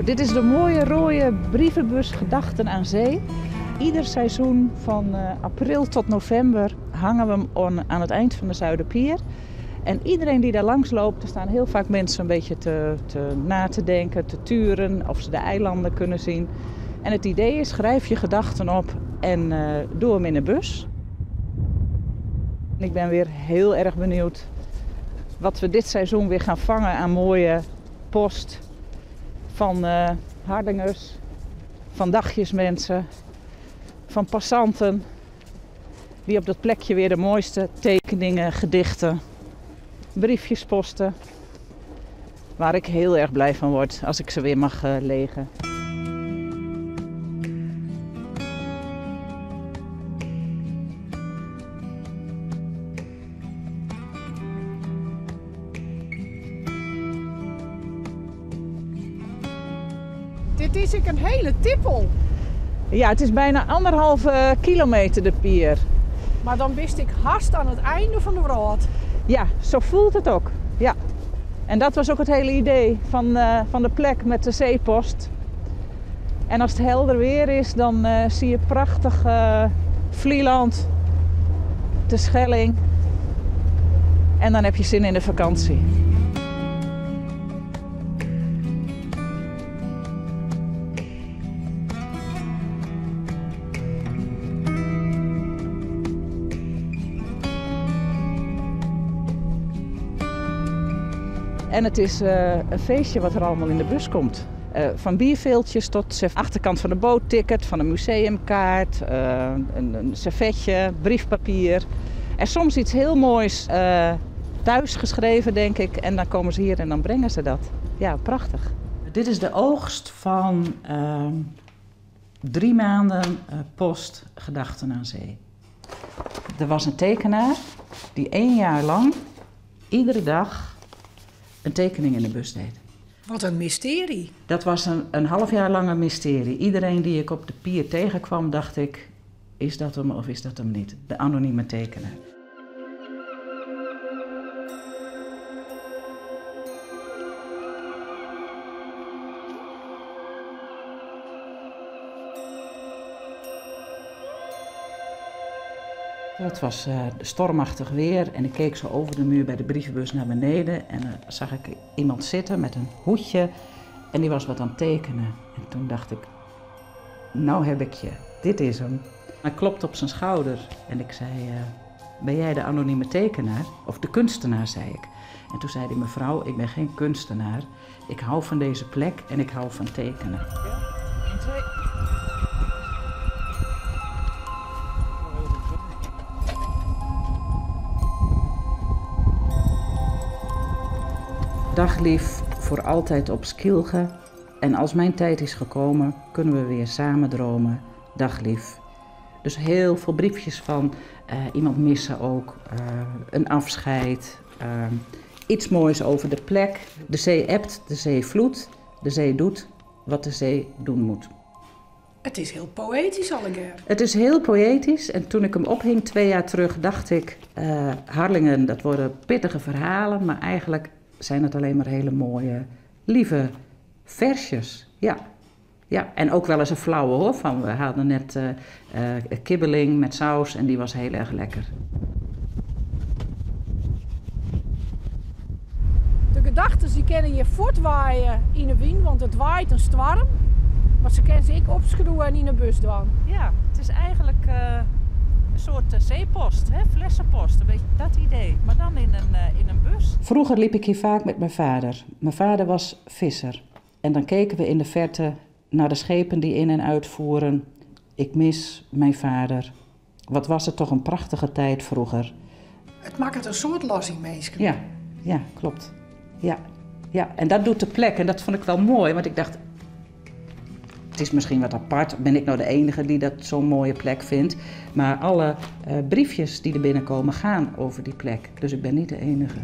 Dit is de mooie rode brievenbus Gedachten aan Zee. Ieder seizoen van april tot november hangen we hem aan het eind van de Zuiderpier. En iedereen die daar langs loopt, er staan heel vaak mensen een beetje te na te denken, te turen of ze de eilanden kunnen zien. En het idee is, schrijf je gedachten op en doe hem in de bus. En ik ben weer heel erg benieuwd wat we dit seizoen weer gaan vangen aan mooie post van Harlingers, van dagjesmensen, van passanten die op dat plekje weer de mooiste tekeningen, gedichten, briefjes posten. Waar ik heel erg blij van word als ik ze weer mag legen. Dit is ik een hele tippel. Ja, het is bijna 1,5 kilometer de pier. Maar dan wist ik haast aan het einde van de wereld. Ja, zo voelt het ook. Ja. En dat was ook het hele idee van de plek met de zeepost. En als het helder weer is, dan zie je prachtig Vlieland, de Schelling. En dan heb je zin in de vakantie. En het is een feestje wat er allemaal in de bus komt. Van bierveeltjes tot de achterkant van de bootticket, van een museumkaart, een servetje, briefpapier. En soms iets heel moois thuis geschreven, denk ik. En dan komen ze hier en dan brengen ze dat. Ja, prachtig. Dit is de oogst van 3 maanden post Gedachten aan Zee. Er was een tekenaar die 1 jaar lang, iedere dag, een tekening in de bus deed. Wat een mysterie. Dat was een half jaar lang een mysterie. Iedereen die ik op de pier tegenkwam, dacht ik, is dat hem of is dat hem niet? De anonieme tekenaar. Het was stormachtig weer en ik keek zo over de muur bij de brievenbus naar beneden en dan zag ik iemand zitten met een hoedje en die was wat aan het tekenen. En toen dacht ik, nou heb ik je, dit is hem. Hij klopte op zijn schouder en ik zei, ben jij de anonieme tekenaar? Of de kunstenaar, zei ik. En toen zei hij, mevrouw, ik ben geen kunstenaar. Ik hou van deze plek en ik hou van tekenen. Ja, 1, 2. Dag lief, voor altijd op Skylge. En als mijn tijd is gekomen, kunnen we weer samen dromen. Dag lief. Dus heel veel briefjes van iemand missen ook, een afscheid, iets moois over de plek. De zee ebt, de zee vloedt, de zee doet wat de zee doen moet. Het is heel poëtisch allegaar. Het is heel poëtisch en toen ik hem ophing 2 jaar terug dacht ik, Harlingen, dat worden pittige verhalen, maar eigenlijk zijn het alleen maar hele mooie, lieve versjes. Ja. Ja, en ook wel eens een flauwe hoor, van we hadden net kibbeling met saus en die was heel erg lekker. De gedachten die kunnen je voortwaaien in de wind, want het waait een storm. Maar ze kunnen ze ook opschroeven en in de bus doen. Ja, het is eigenlijk een soort zeepost, hè? Flessenpost, een beetje dat idee. Maar dan in een bus. Vroeger liep ik hier vaak met mijn vader. Mijn vader was visser. En dan keken we in de verte naar de schepen die in en uitvoeren. Ik mis mijn vader. Wat was het toch een prachtige tijd vroeger. Het maakt het een soort los in mensen. Ja, ja, klopt. Ja, ja, en dat doet de plek. En dat vond ik wel mooi, want ik dacht, het is misschien wat apart. Ben ik nou de enige die dat zo'n mooie plek vindt? Maar alle briefjes die er binnenkomen gaan over die plek. Dus ik ben niet de enige.